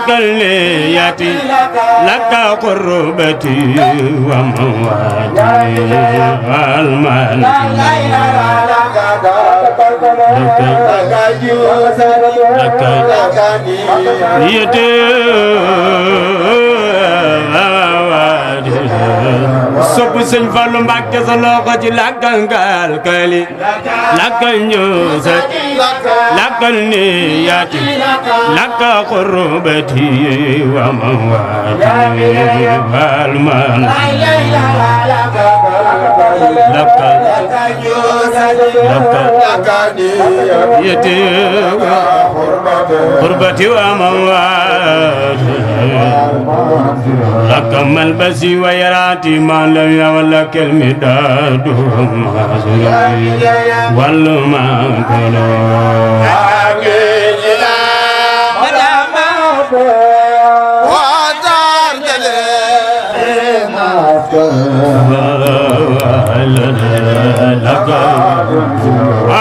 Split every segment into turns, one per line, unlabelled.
لك النياتي لك قربتي ومواتي والمال sopp sëñ Fallu Mbàkke sa loxo ci lakkangal kali lakkal ñuusat lakkal niyaati lakka qurbati wa mawati wal man lakkal niyaati qurbati wa mawati lakka malbasi wa yarati ما لم يولك المداد والما كله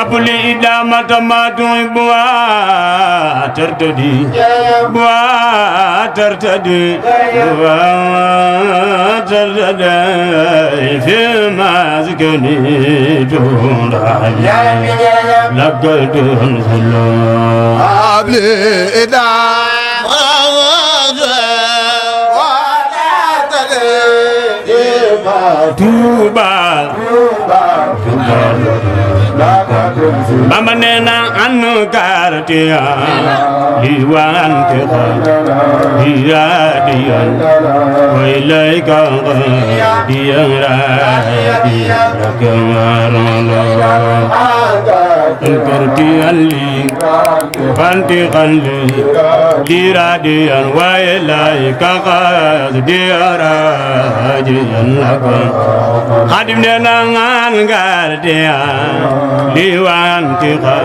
أبلي إدامة ما تحبها ترتدي ترتدي ترتدي فيما سكني دون لك تنزل أبلي إدامة توبا Bamba nee na anu kartiya liwan tiqa diyan wa ilayka diyan kartiya li fantiqan li diradiyan wa ilayka diyan Khadim nee na ngan kartiya liwan tiqa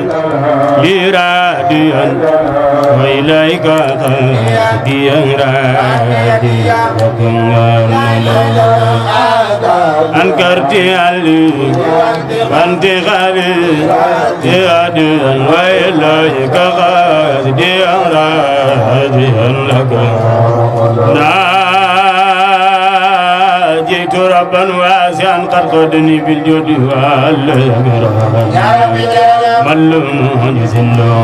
diradiyan wa ilayka diyan ankarti ali banti khali diyan wa ilayka diyan جئت ربا واسعا قد قدني بالجود والإكرام ملون جزلو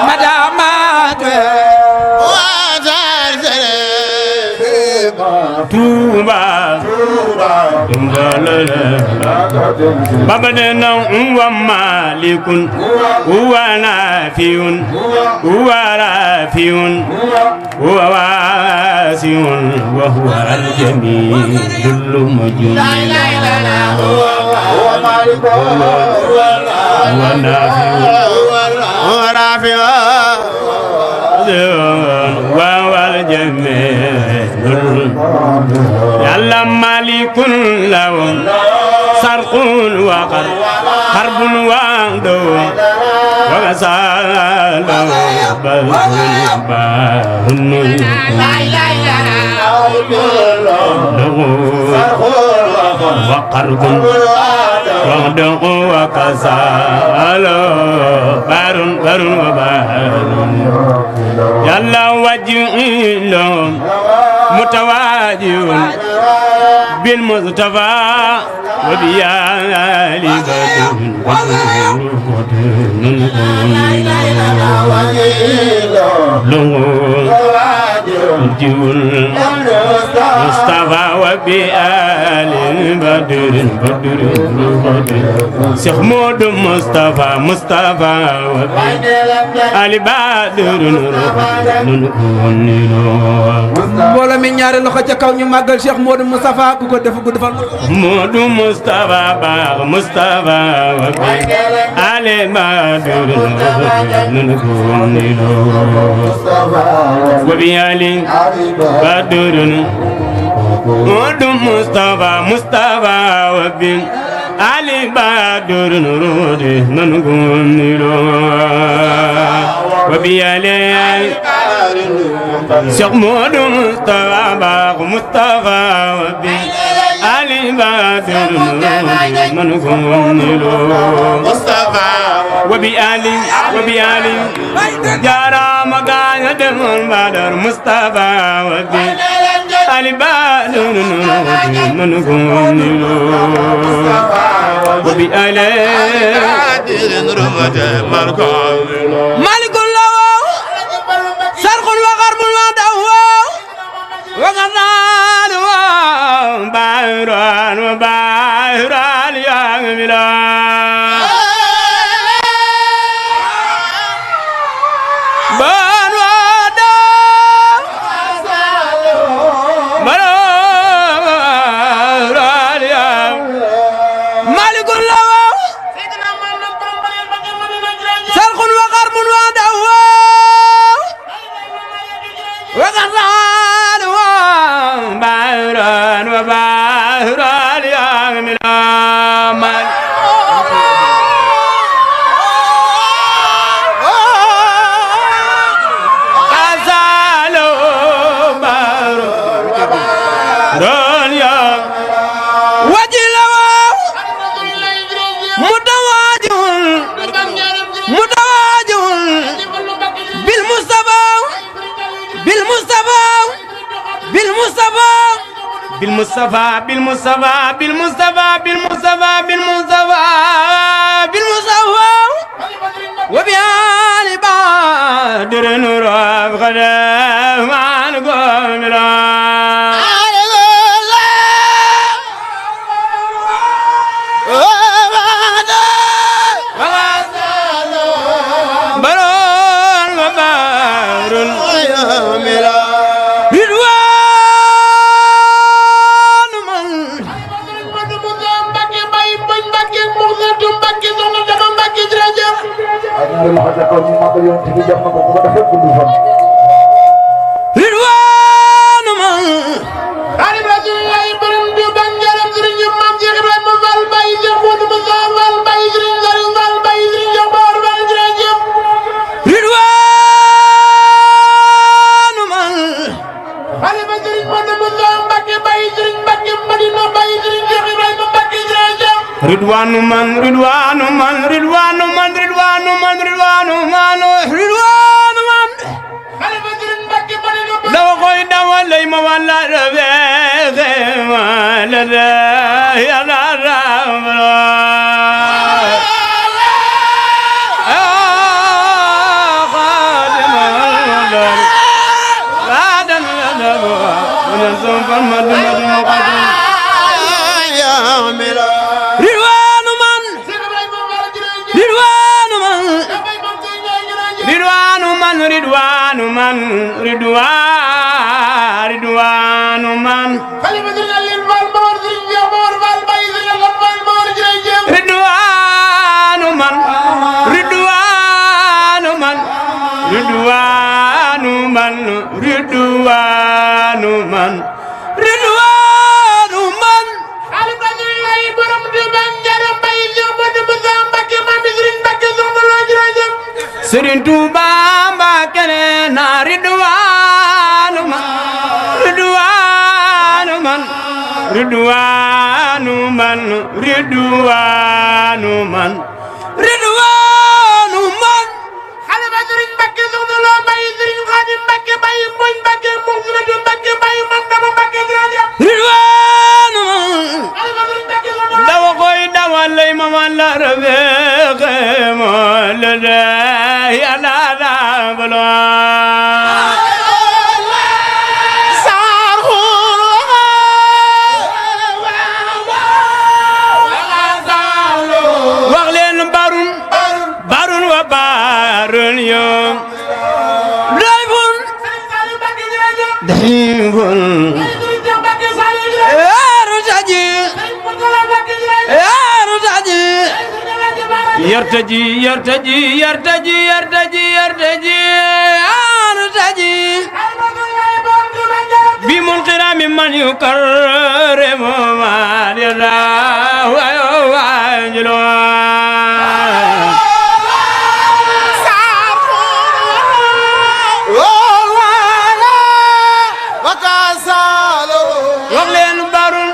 مدامات توبا بابا دنا هو مالك هو نافع هو رافع هو واسع وهو الجميل كل مجنون لا اله الا الله هو مالك هو نافع هو رافع وهو الجميل يلا مالك لهم سرق وقر حرب وعدو وغسال بل وقرب وغدق وكسال بارون وبارون يلا وجه لهم متواجد بالمصطفى وبيال بدر مصطفى وبيال بدر شيخ مود مصطفى وبيال بدر
mbooloo mi ñaari loxo ca kaw ñu màggal Cheikh Modou Moustapha ku ko def ku defal
Modou Moustapha baax Moustapha wa ale Badr wa bi ali Badr Modou Moustapha wa bi ali Badr wa bi ali Cheikh Modou Moustapha baax Moustapha wa bi Ali Badr man ko nilo Mustafa wa bi ali jara magana demon Badr Mustafa wa bi Ali Badr man ko nilo wa bi ali
malikul law sarqul wa garbul wa dawa wa ganan wa
bahran ya mila
وبيان بادر نور غدا ما نقول
Ridwanu man dawa koy dawalay ma wala rabe wala ya la Ridwanu man Serigne Touba Mbacké na Ridwanu man Xalifa Serigne Mbacké soxna Lo Baye Serigne Khadim Mbacké Baye Mbodj Mbacké Mouhamadou Mbacké Baye Mam Dama Mbacké Ridwanu dawa koy dawalay ma wala rabe ma la ya la bala yartaji بمنقرام من يكرم ما لله ويجلو وغلين بارون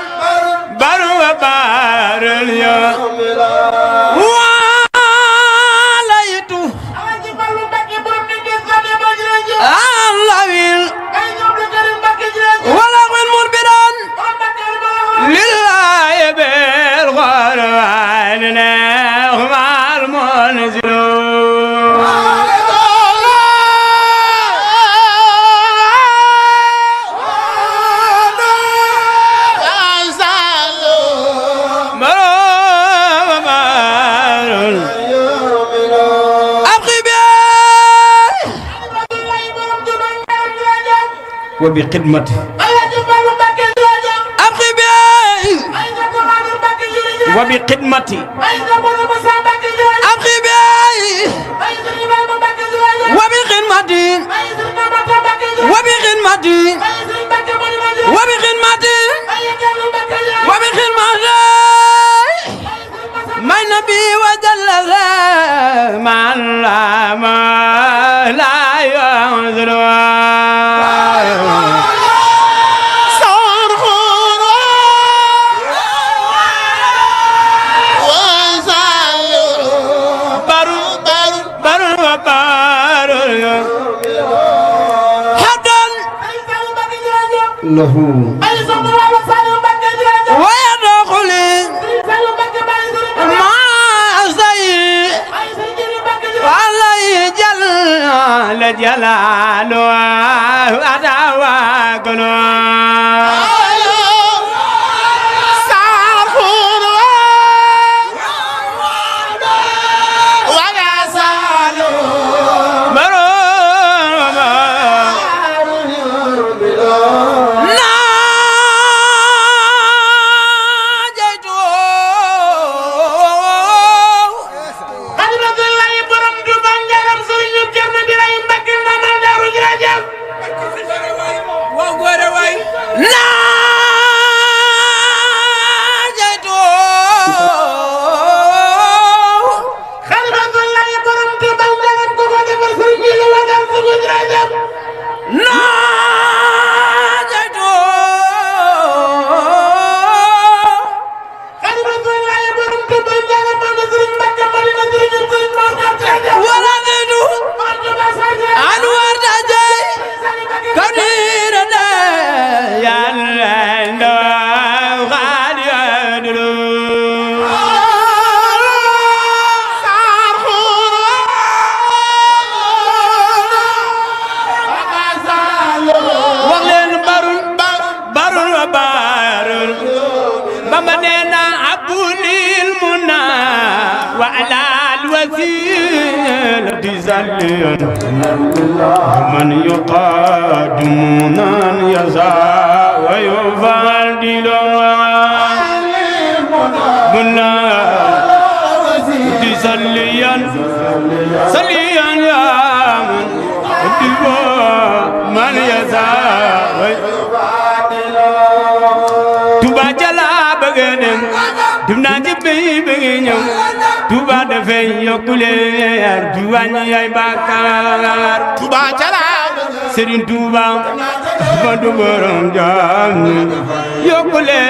وبخدمته أبقي بي وبخدمتي أبقي بي وبخدمتي وبخدمتي وبخدمتي وبخدمتي ما نبي وجل ما لا ينظر له ويدخل ما زي علي جل جلاله أتواكله من يقادمون يزا ويفضل بنا تسليا سليا يا من يزا تبا جلا بغنم دمنا جبي بغنم Touba dafay yokkule diwaan yaay bakkaar Touba jala Serigne Touba du borom jaam yokkule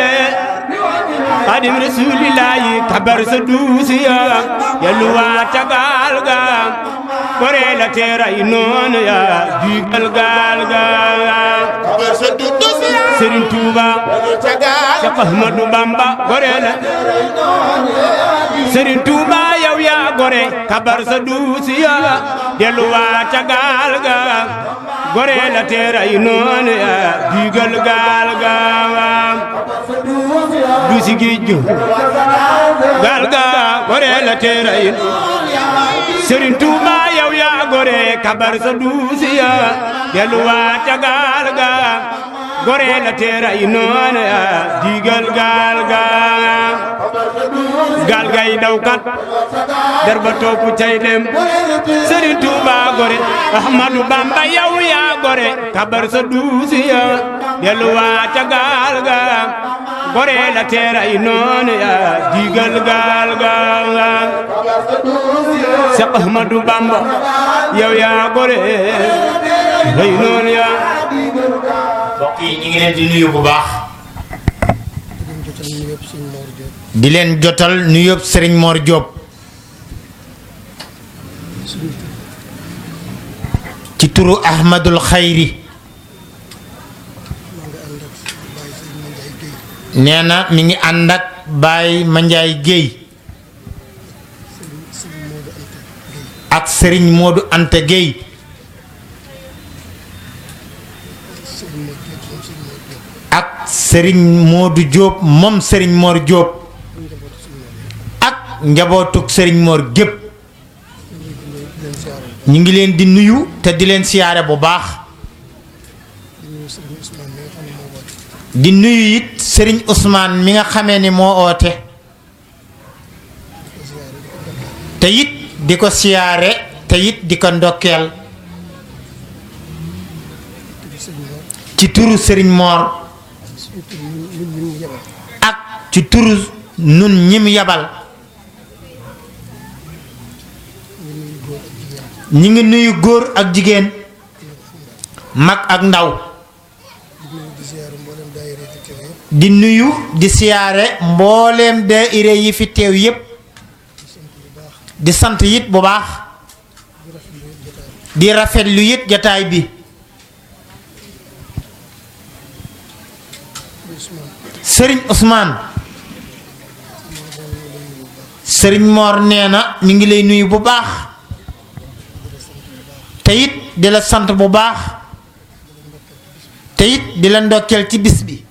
Xadim Rasulillahi kabar sa duusiya yallu waa tagal ga bore la teeray noonu ya digal gal ga kabar sa duusiya Serigne Touba Cheikh Ahmadou Bamba bore la Serigne Touba yow yaa gore kabar sa duusiya dellu waa ca gaal ga gore la teeray noonu ya digal gaal ga duusi géej gaal ga gore la teeray Serigne Touba yow yaa gore kabar sa duusiya dellu waa ca gaal ga gore la teeray noonu ya digal gaal ga gaal gay dawkat derba topp cay dem Serigne Touba gore Ahmadou Bamba yow yaa gore kabar sa duusiya dellu waa ca gaal ga gore la teeray noonu ya digal gaal ga Cheikh Ahmadou Bamba yow yaa gore lay noonu ya
mbokk yi ñu ngi leen di nuyu bu baax di leen jotal nuyoo Serigne Mor Diop ci turu Ahmadul Khayri nee na mi ngi ànd ak Baye Mandiaye Guèye ak Serigne Modou Anta Guèye ak Serigne Modou Diop moom Serigne Mor Diop ak njabootuk Serigne Mor gépp ñu ngi leen di nuyu te di leen siyaare bu baax di nuyu it Serigne Ousmane mi nga xamee ni moo oote te it di ko siyaare te it di ko ndokkeel ci turu Serigne Mor ak ci turu nun ñim yabal ñi ngi nuyu góor ak jigéen mag ak ndaw di nuyu di siyaare mbooleem daayira yi fi teew yépp di sant it bu baax di rafetlu it jataay bi Serigne Ousmane Serigne Mor nee na mi ngi lay nuyu bu baax te it di la sant bu baax te it di la ndokkeel ci bis bi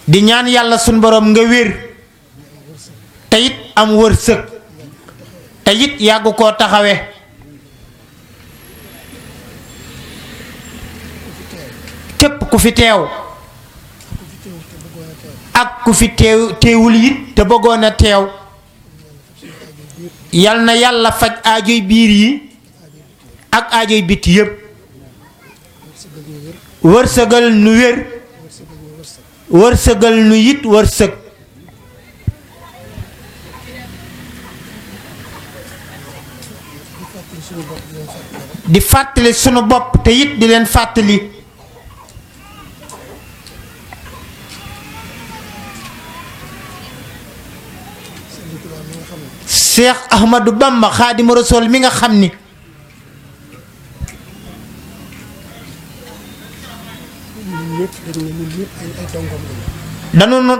di ñaan yàlla sun borom nga wér te it am wërsëg te it yàgg koo taxawe képp ku fi teew ak ku fi teewul it te bëggoon a teew yal na yàlla faj aajoy biir yi ak aajoy biti yépp wërsëgal nu wér wërsëgal nu it wërsëg di fàttali sunu bopp te it di leen fàttali Cheikh Ahmadou Bamba Xaadimu Rasuul mi nga xam ni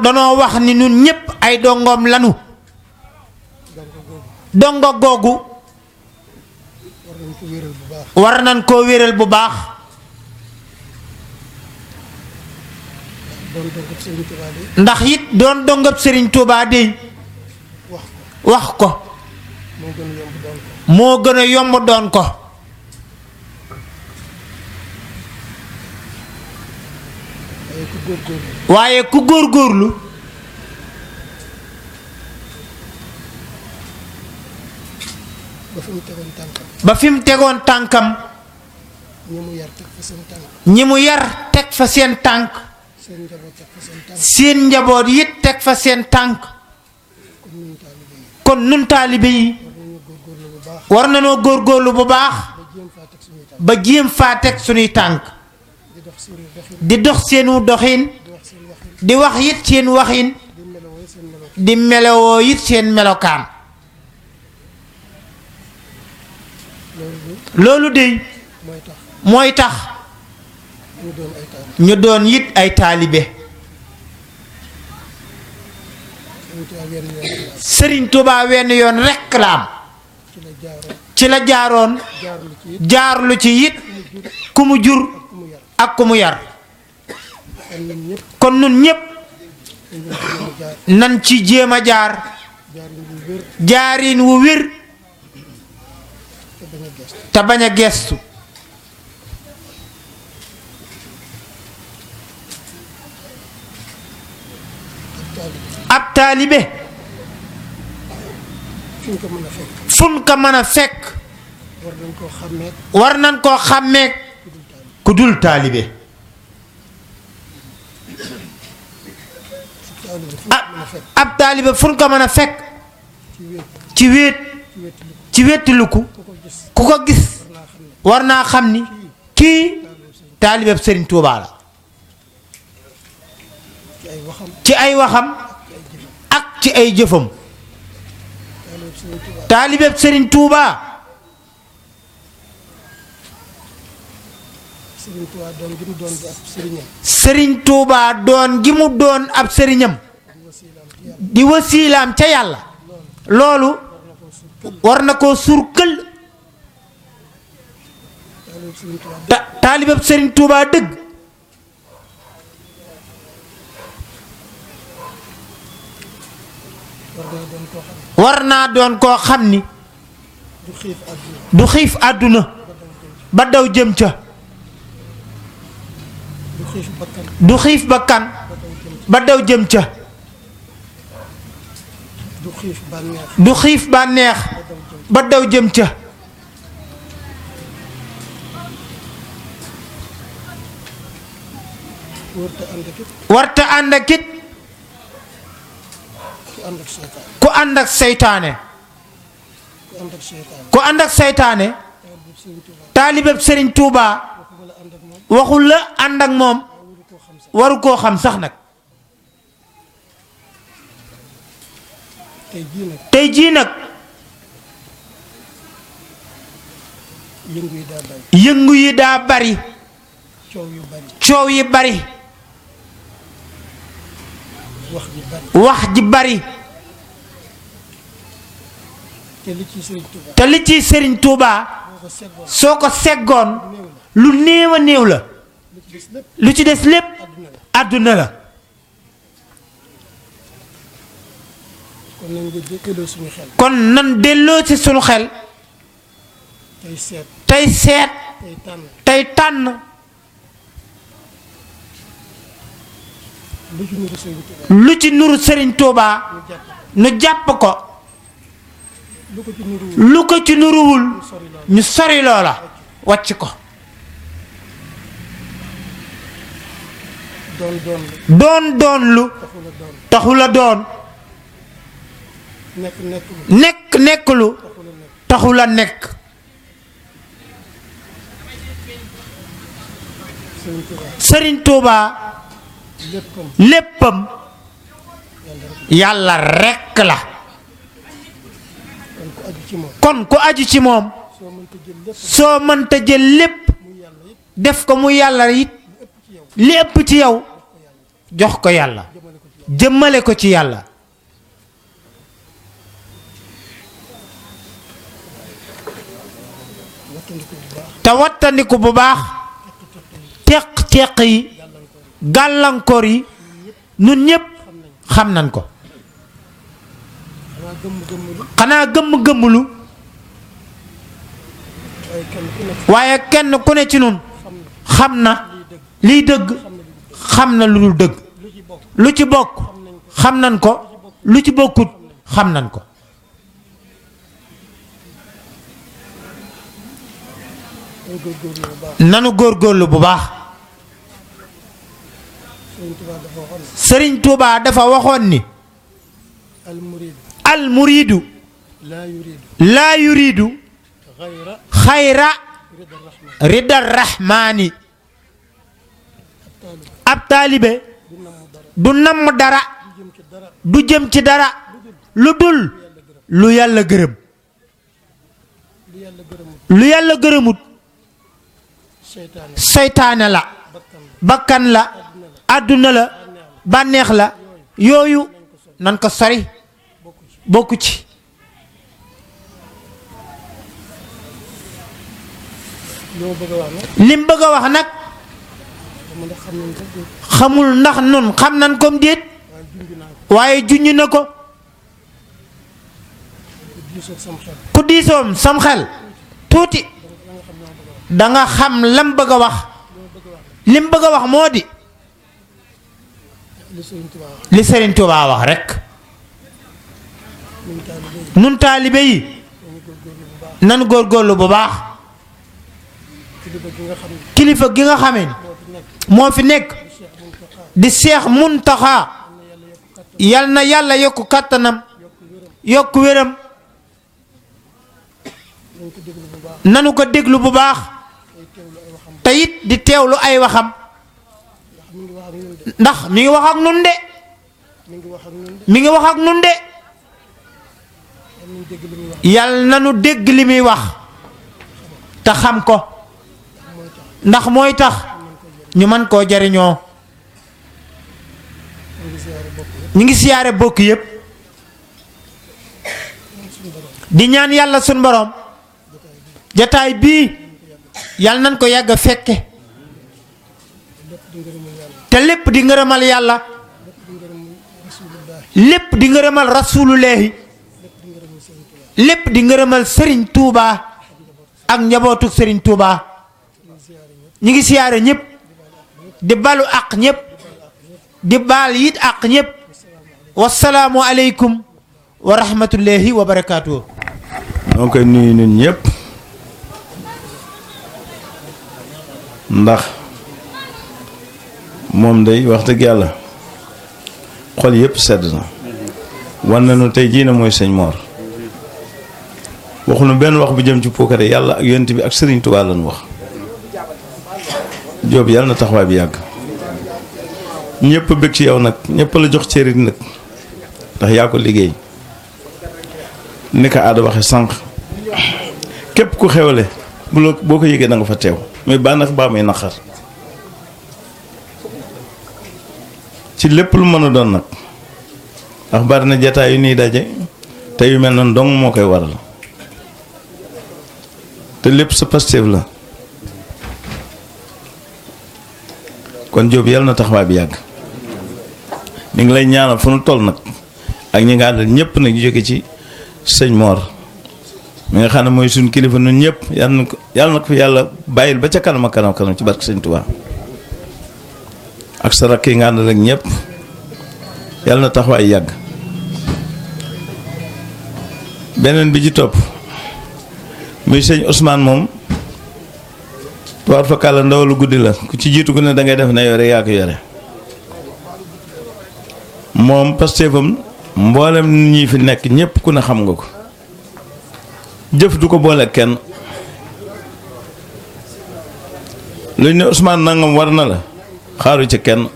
danoo wax ni ñun ñépp ay dongoom lanu dongo googu war nañ koo wéral bu baax ndax it doon dongob Serigne Touba dey wax ko moo gën a yomb doon ko waaye ku góorgóorlu ba fi mu tegoon tànkam ñi mu yar teg fa seen tànk seen njaboot it teg fa seen tànk kon nun taalibe yi war nañoo góorgóorlu bu baax ba jéem faa teg suñuy tànk di dox seenu doxin di wax it seen waxin di melowoo it seen melokaan loolu dey mooy tax ñu doon it ay taalibe Serigne Touba wenn yoon rekk la am ci la jaaroon jaarlu ci it ku mu jur ak ku mu yar kon nun ñépp nan ci jéem a jaar jaarin wu wér te bañ a gestu ab taalibe fun ko mën a fekk war nañ koo xàmmeek ku dul taalibe ab taalibe fun ko mën a fekk ci wéet ci wéetuluku ku ko gis war naa xam ni kii taalibe Serigne Touba la ci ay waxam ak ci ay jëfam taalibe Serigne Touba Serigne Touba doon gi mu doon ab sëriñam di wasiilaam ca yàlla loolu war na koo surkël taalibe Serigne Touba dëgg war naa doon koo xam ni du xiif àdduna ba daw jëm ca du xiif bakkan ba daw jëm ca du xiif bànneex ba daw jëm ca warta ànd ak it ku ànd ak seytaane ku ànd ak seytaane taalibeb Serigne Touba waxul la ànd ak moom waru koo xam sax nag tey jii nag yëngu yi daa bari coow yi bari wax ji bari te li ci Serigne Touba soo ko seggoon lu néew a néew la lu ci des lépp àdduna la kon nan delloo ci sunu xel tey seet tey tànn lu ci nuru Serigne Touba nu jàpp ko lu ko ci nuruwul ñu sori loola wàcc ko doon lu taxula doon nekk lu taxula nekk Serigne Touba léppam yàlla rekk la kon ku aju ci moom soo mënta jël lépp def ko mu yàlla it li ëpp ci yow jox ko yàlla jëmmale ko ci yàlla te wattandiku bu baax teq yi gàllankoor yi ñun ñépp xam nañ ko xanaa gëmm-gëmmulu waaye kenn ku ne ci nun xam na liy dëgg xam na lu dul dëgg lu ci bokk xam nañ ko lu ci bokkut xam nañ ko nanu góorgóorlu bu baax Serigne Touba dafa waxoon ni al muridu laa yuridu xayra rida rahmaani ab taalibe du namm dara du jëm ci dara lu dul lu yàlla gërëm lu yàlla gërëmut seytaane la bakkan la àdduna la bànneex la yooyu nan ko sori bokku ci lim bëgg a wax nag xamul ndax nun xam nan comme déet waaye junj na ko ku diisoom sam xel tuuti danga xam lam bëgg a wax lim bëgg a wax moo di li Serigne Touba wax rekk nun taalibe yi nan góorgóorlu bu baax kilifa gi nga xamee moo fi nekk di Cheikh Muntaxa yal na yàlla yokk kàttanam yokk wéram nanu ko déglu bu baax te it di teewlu ay waxam ndax mi ngi wax ak nun de mi ngi wax ak nun de yal na nu dégg li muy wax te xam ko ndax mooy tax ñu mën koo jariñoo ñu ngi siyaare bokk yépp di ñaan yàlla sun borom jataay bii yal nañ ko yàgg a fekke te lépp di ngërëmal yàlla lépp di ngërëmal rasulullahi lépp di ngërëmal Serigne Touba ak njabootu Serigne Touba ñu ngi siyaare ñëpp di balu àq ñëpp di baal it àq ñëpp wasalaamu aleykum wa rahmatullahi wa barakaatu.
ñoo koy nuyu ñun ñëpp ndax moom day wax dëgg yàlla xol yëpp sedd na wan nañu tey jii na mooy sëñ Mor waxuñu benn wax bu jëm ci puukare yàlla ak yonent bi ak Serigne Touba lañu wax Jóob yàlla na taxawaay bi yàgg ñëpp bëgg ci yow nag ñëpp la jox cërit nag ndax yaa ko liggéey ni ko aada waxe sànq képp ku xewle boo ko yëgee da nga fa teew muy bànneex baa muy naqar ci lépp lu mën a doon nag ndax bari na jataay yu nii daje te yu mel noonu dong moo koy waral te lépp sa Pastef la kon Jóob yàlla na taxawaay bi yàgg ñu ngi lay ñaanal fu nu toll nag ak ñi nga àndal ñëpp nag jóge ci sëñ Mor mi nga xam ne mooy suñu kilifa ñun ñëpp yàlla na ko fi yàlla bàyyil ba ca kanam ak kanam ci barke sëñ Tuubaa ak sa rakk yi nga àndal ak ñëpp yàlla na taxawaay yàgg beneen bi ci topp muy sëñ Ousmane moom tuwaat fa kàlla ndawalu guddi la ku ci jiitu ku ne da ngay def ne yore yaa ko yore moom Pastefam mboolem ñi fi nekk ñëpp ku ne xam nga ko jëf du ko boole kenn lu ñu ne Ousmane nangam war na la xaaru ci kenn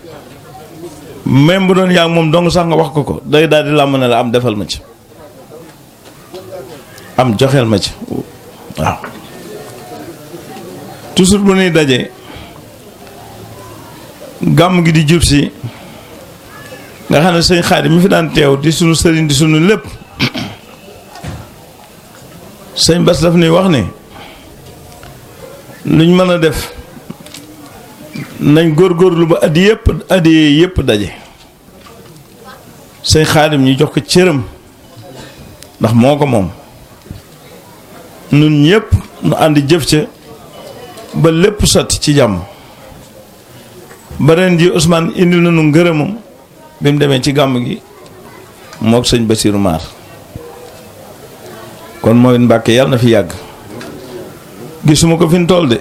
même bu doon yaa moom dong sax nga wax ko day daal di làmm ne la am defal ma ci am joxeel ma ci waaw toujours bu nuy daje gàmm gi di jub si nga xam ne sëñ Xaadim mi fi daan teew di sunu sëriñ di sunu lépp sëñ Bass daf nuy wax ne luñ mën a def nañ góorgóorlu ba addi yëpp daje sëñ Xaadim ñu jox ko cëram ndax moo ko moom nun ñëpp nu ànd jëf ca ba lépp sotti ci jàmm ba ren ji Ousmane indil nañu ngërëmam bi mu demee ci gàmm gi mook sëñ Basiiru Maar kon mooy Mbàkke yàlla na fi yàgg gisuma ko fi mu toll de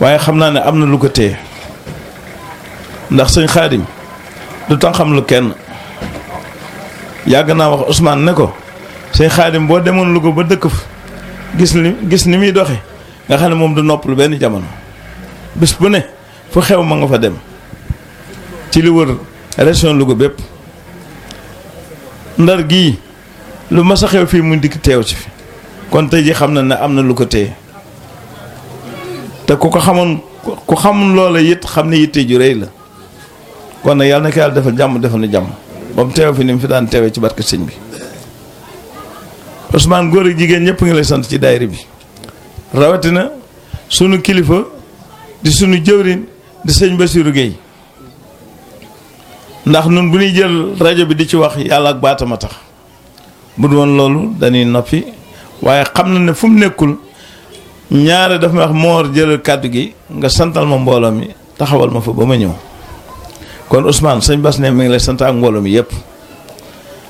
waaye xam naa ne am na lu ko téye ndax sëñ Xaadim du tax xam lu kenn yàgg naa wax Ousmane ne ko sëñ Xaadim boo demoon Louga ba dëkk fa gis ni muy doxe nga xam ne moom du noppalu benn jamono bis bu ne fu xew ma nga fa dem ci li wër région Louga bépp Ndar gii lu mas a xew fii mu dikk teew ci fi kon tey ji xam na ne am na lu ko téye te ku xamul loola it xam ne yitte ju rëy la kon nag yàlla na ko yàlla defal jàmm defal na jàmm ba mu teew fi ni mu fi daan teewee ci barke sëñ bi Ousmane góor ak jigéen ñëpp ngi lay sant ci daayira bi rawatina sunu kilifa di sunu jëwriñ di sëñ Bassirou Gueye ndax nun bu ñuy jël rajo bi di ci wax yàlla ak baatama tax bu dul woon loolu dañuy noppi waaye xam na ne fu mu nekkul ñaare dafa may wax Moor jëlal kàddu gi nga santal ma mbooloo mi taxawal ma fa ba ma ñëw kon Ousmane sëñ Bass ne mi ngi lay sant ak mbooloo mi yëpp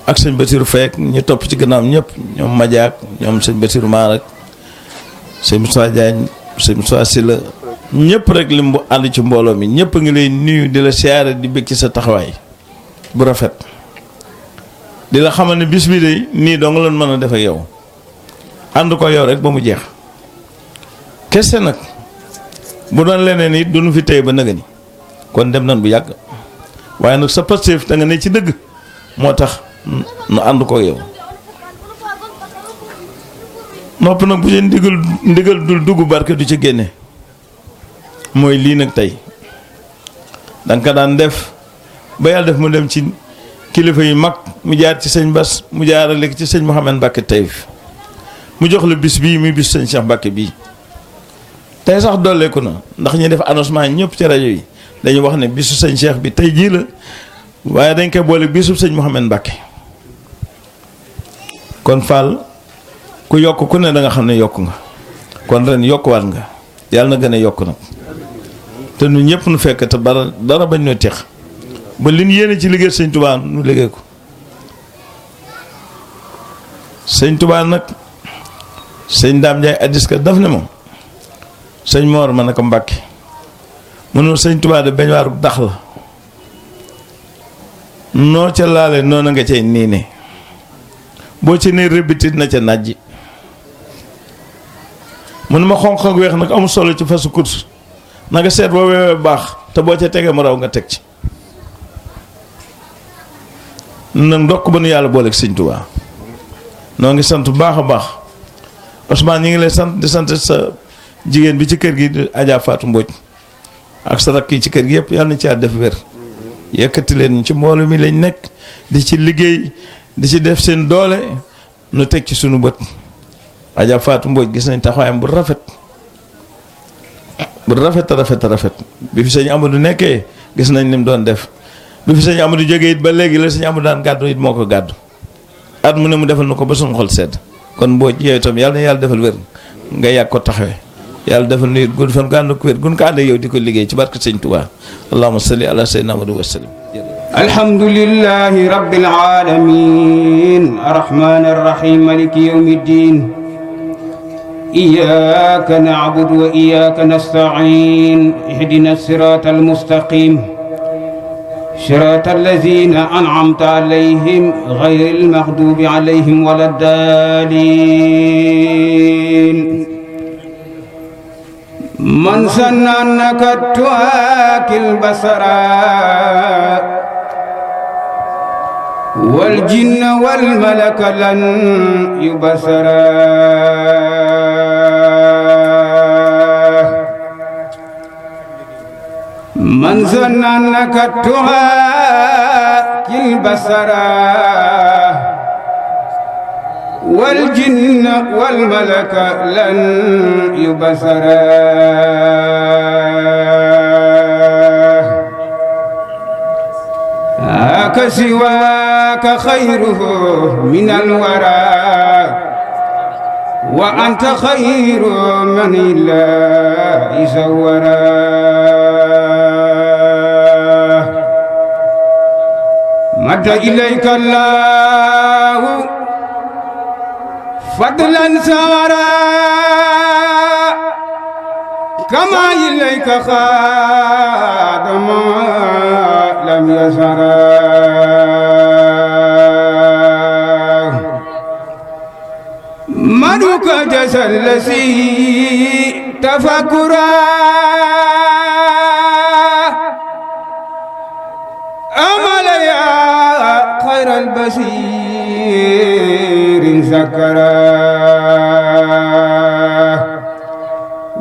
ak sëñ Bassirou Faye ñu topp ci gannaaw ñëpp ñoom Madiak ñoom sëñ Bassirou Maar ak sëñ Moussa Diagne sëñ Moussa Sylla ñëpp rek lim bu ànd ci mbooloo mi ñëpp ngi lay nuyu di la siyaare di bëgg ci sa taxawaay bu rafet di la xamal ne bis bi de nii doo nga leen mën a def ak yow ànd ko yow rek ba mu jeex kese nag bu doon leneen it du nu fi tey ba nëgëni kon dem nañ bu yàgg waaye nag sa Pastef da nga ne ci dëgg moo tax nu ànd ko yow nopp nag bu leen ndigal dul dugg barke du ci génne mooy lii nag tey danga ko daan def ba yàlla def mu dem ci kilifa yi mag mu jaar ci sëñ Bass mu jaarale ci sëñ Mouhamed Mbacke Taïf mu jox la bis bii muy bis sëñ Cheikh Mbacke bii tey sax dolleeku na ndax ñuy def annoncement ñëpp ci rajo yi dañuy wax ne bisu sëñ Cheikh bi tey jii la waaye dañ koy boole bisu sëñ Mouhamed Mbacke kon Fall ku yokk ku ne da nga xam ne yokk nga kon ren yokkuwaat nga yàlla na gën a yokk nag te nu ñëpp nu fekk te dara bañ noo teex ba li ñu yéene ci liggéey sëñ Tuubaa nu liggéey ko sëñ Tuubaa nag sëñ Daam Njaay addis ka daf ne moom sëñ Moor ma ne ko Mbàkke mënul sëñ Tuubaa de bañ waaru dax la noo ca laale noonu nga cay nii ne boo ci ne rëbbitit na ca najji mu ne ma xonq ak weex nag amul solo ci fasu course na nga seet boo weewee baax te boo ca tegee mu raw nga teg ci nag ndokk ba nu yàlla booleeg sëñ Tuubaa noo ngi sant bu baax a baax Ousmane ñi ngi lay sant di sant sa jigéen bi ci kër gi di Adja Fatou Mbodj ak sa rakk yi ci kër gi yëpp yàlla na ci def wér yëkkati leen ci mbooloo mi lañ nekk di ci liggéey di ci def seen doole nu teg ci sunu bët Adja Fatou Mbodj gis nañ taxawaayam bu rafet rafet bi fi sëñ Amadou nekkee gis nañ lim doon def bi fi sëñ Amadou jógee it ba léegi la sëñ Amadou daan gàddu it moo ko gàddu at mu ne mu defal na ko ba suñu xol sedd kon Mbodj yow itam yàlla na yàlla defal wér nga yàgg ko taxawee yàlla defal nu it gudd fan nga ànd ko wér gun ko ànd yow di ko liggéey ci barke sëñ Tuubaa allahumma salli ala sayyidina Muhammad wa sallim.
alhamdulillahi rabbil alamin arrahmanir rahim maliki yawmiddin iyyaka na'budu wa iyyaka nasta'in ihdinas siratal mustaqim صراط الذين أنعمت عليهم غير المغضوب عليهم ولا الضالين من سن أنك تواكي البصر والجن والملك لن يبصرا من ظن أنك تواكي البصر والجن والملك لن يبصرا هاك سواك خيره من الورى وأنت خير من الله زورا مد إليك الله فضلا سارا كما إليك خادم لم يزرا مدك جسلسي تفكرا أمل يا خير البشير ذكرا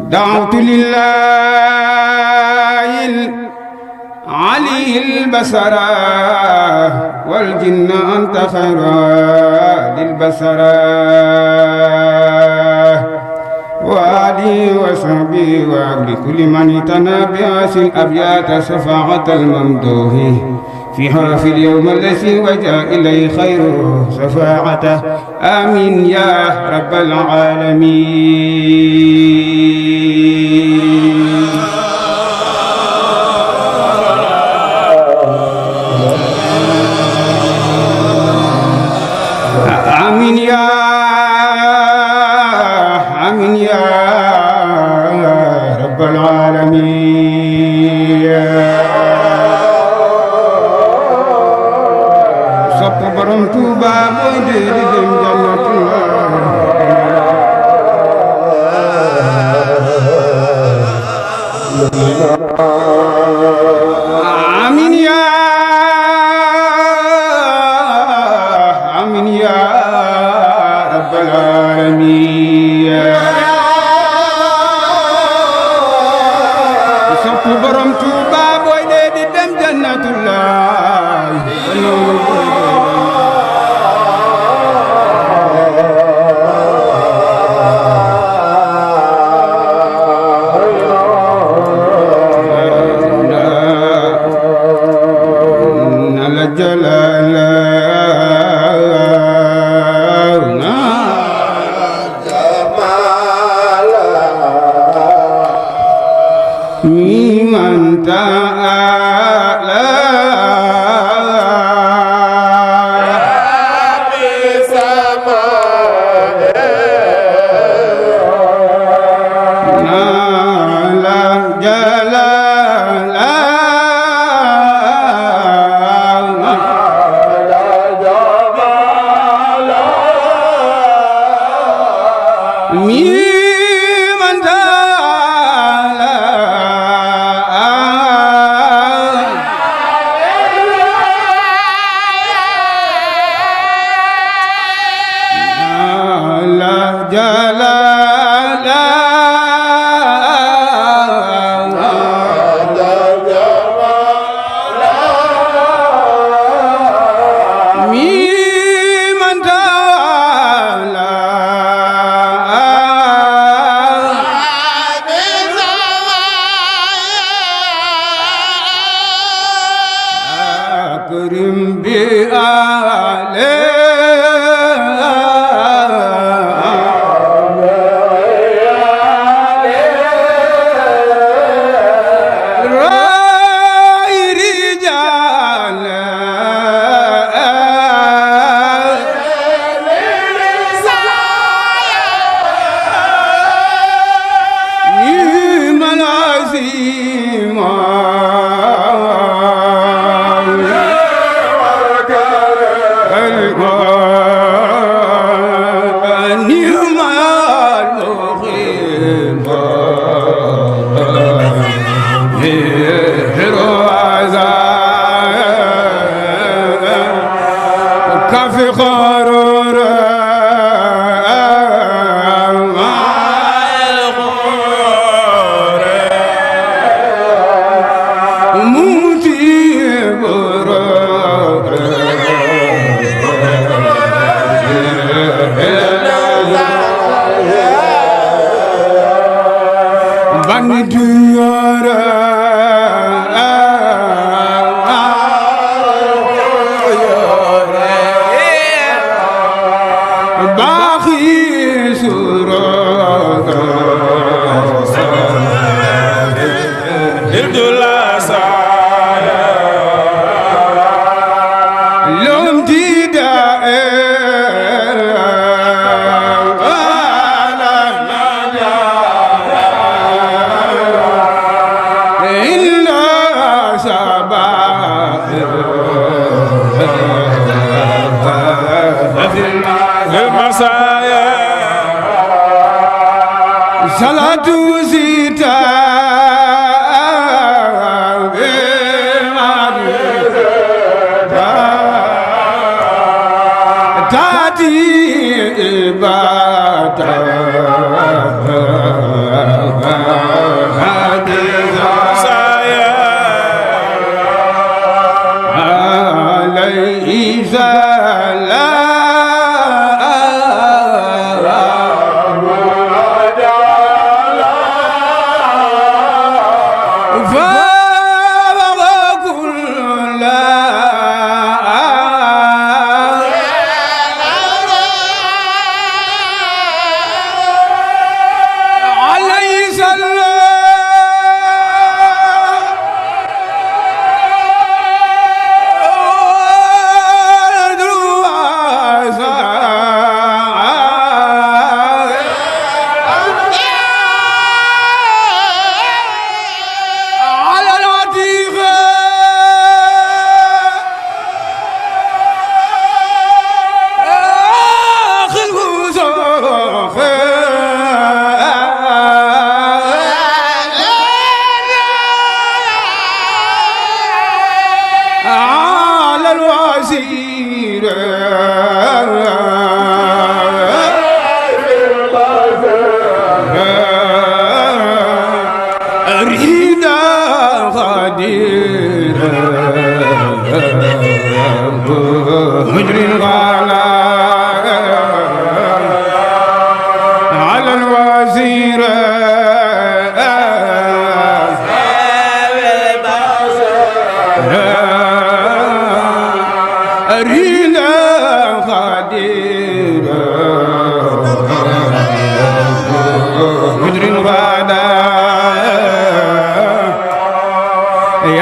دعوت لله العلي البصر والجن أنت خير للبصر وآلي وصحبي ولكل من تنابع الأبيات شفاعة الممدوح فيها في اليوم الذي وجاء إليه خير شفاعته آمين يا رب العالمين آمين يا رب العالمين صب برم توبا بودي لجم جنة آمين يا رب العالمين صب برم توبا بودي لجم جنة الله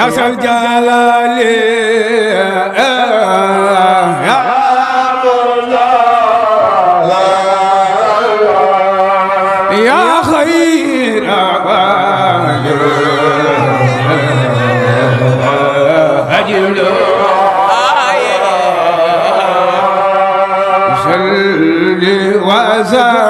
يا ذا الجلال يا يا خير أجل صل وسلم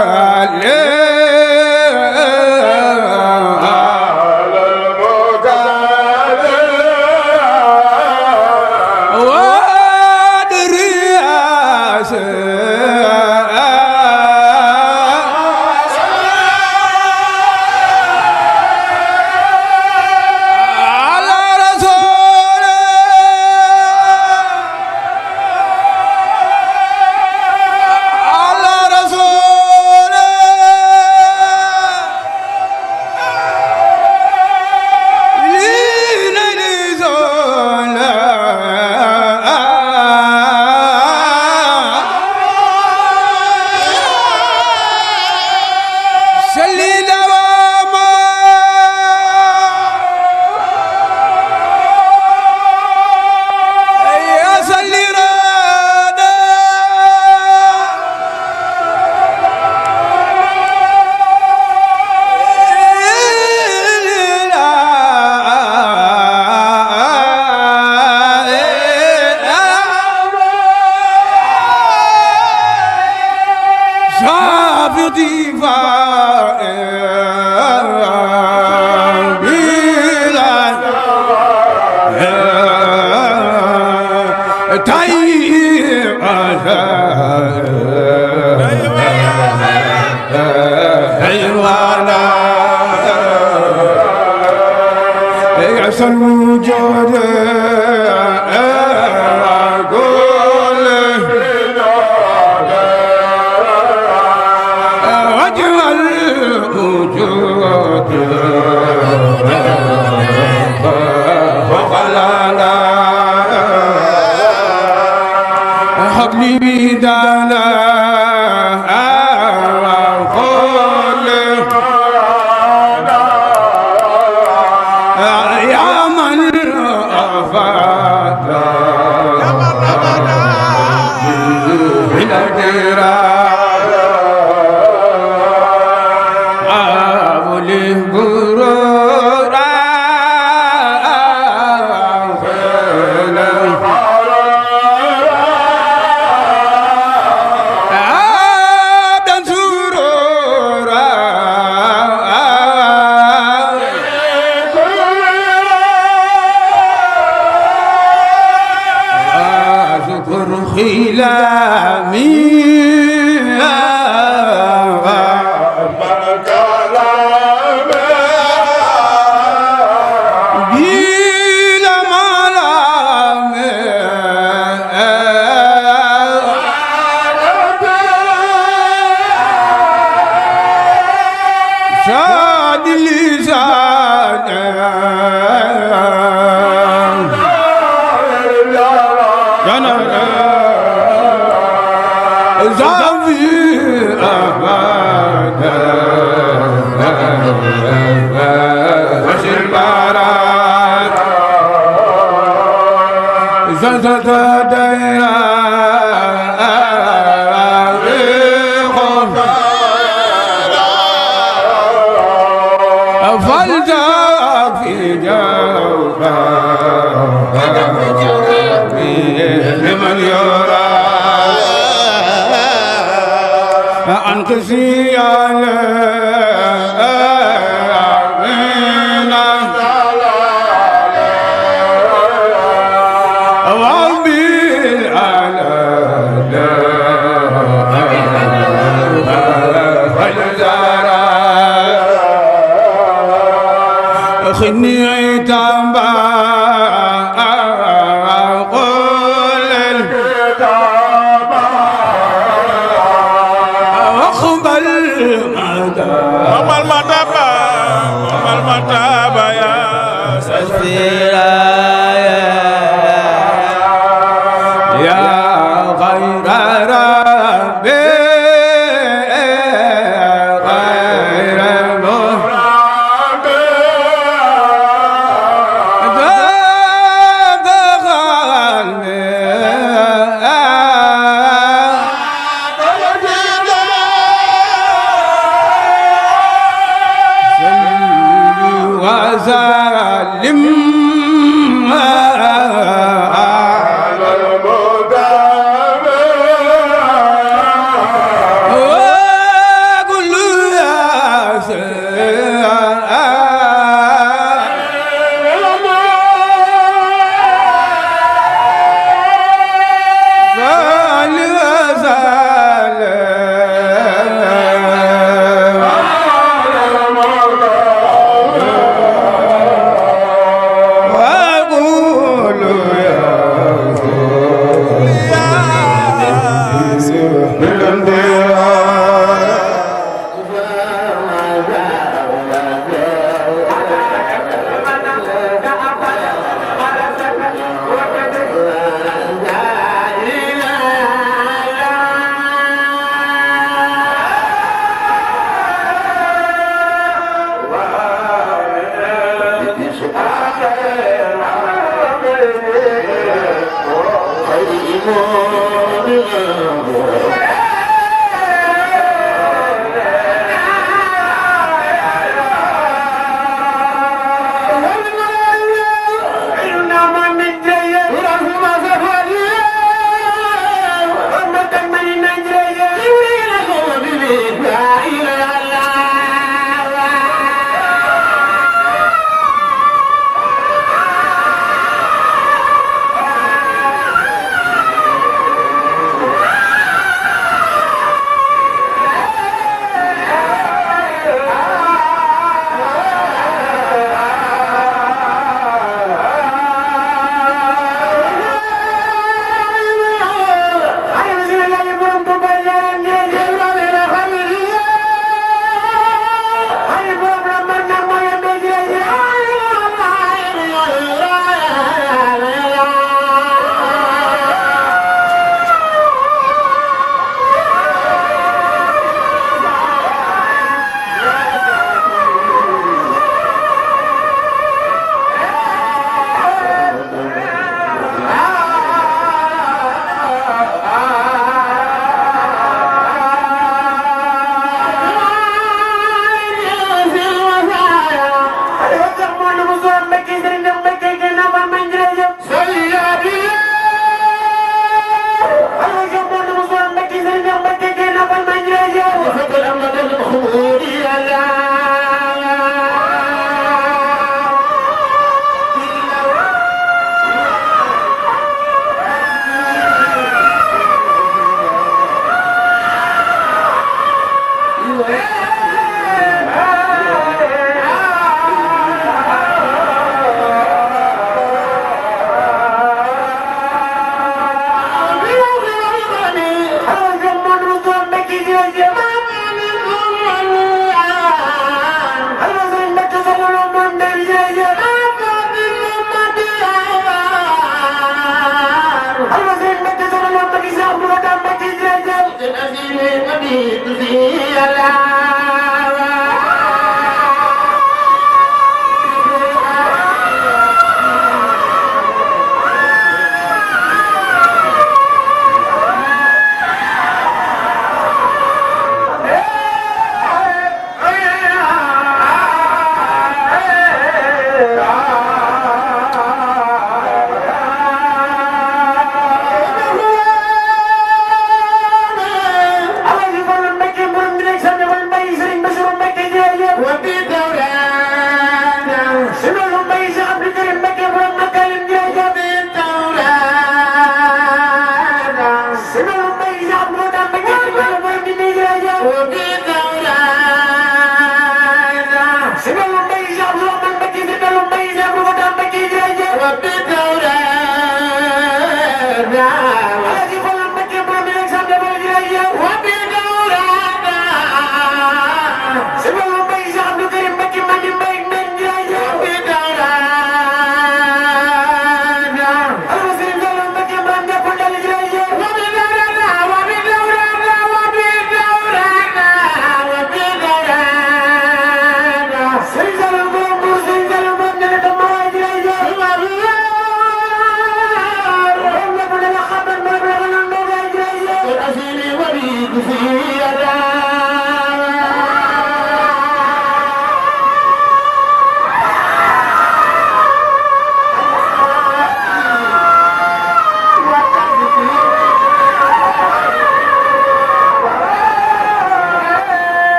Mada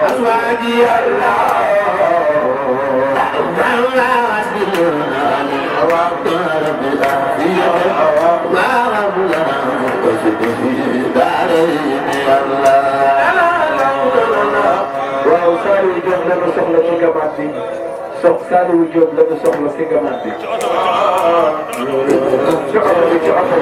أزواجي الله waaw Saliou Diop la nga soxla ci gamaat bi Saliou Diop la nga soxla ci gamaat bi ci oto bi ci oto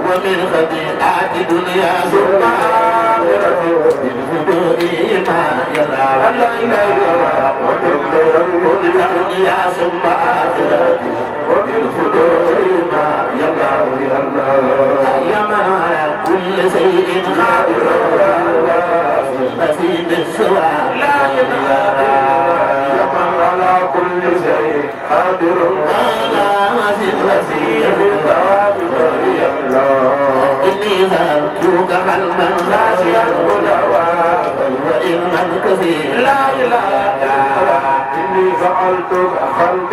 ومن خطيئات دنيا يا ثم آخرتي وبالفضول ما يلا يا من على كل شيء قادر نسيب السواد لا إله يا من على كل شيء قادر على مسيب نسيب إني ذهبتك حلما خاشيا وإلما كثير لا إله إني فعلتك حلما